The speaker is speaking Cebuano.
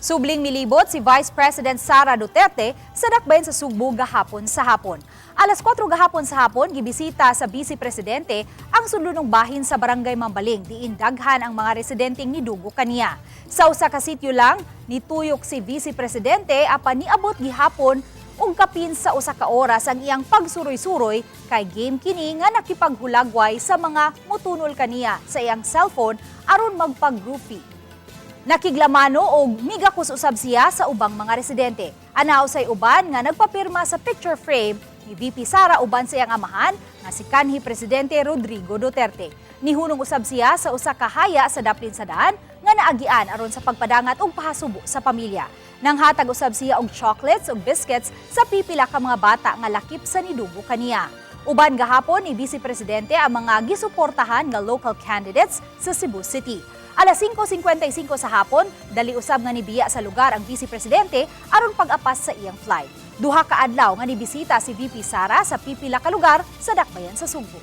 Subling milibot si Vice President Sara Duterte sa dakbayan sa Sugbo gahapon sa hapon. Alas 4 gahapon sa hapon, gibisita sa Vice Presidente ang sudlonong bahin sa Barangay Mambaling, diin daghan ang mga residenteng nidugo kaniya. Sa usa ka sityo lang, nituyok si Vice Presidente apan niabot gihapon og kapin sa usa ka oras ang iyang pagsuroy-suroy kay game kini nga nakipaghulagway sa mga motunol kaniya sa iyang cellphone aron magpag-groupie. Nakiglamano og migakos usab siya sa ubang mga residente. Anaw say uban nga nagpapirma sa picture frame ni VP Sara uban sa iyang amahan nga si kanhi Presidente Rodrigo Duterte. Nihunong usab siya sa usa ka haya sa daplin sa daan nga naagian aron sa pagpadangat og pahasubo sa pamilya. Nanghatag usab siya og chocolates ug biscuits sa pipila ka mga bata nga lakip sa nidugo kaniya. Uban gahapon ni Vice Presidente ang mga gisuportahan nga local candidates sa Cebu City. Alas 5:55 sa hapon, dali usab nga nibiya sa lugar ang Vice Presidente aron pag-apas sa iyang flight. 2 ka adlaw nga nibisita si VP Sara sa pipila ka lugar sa dakbayan sa Sugbo.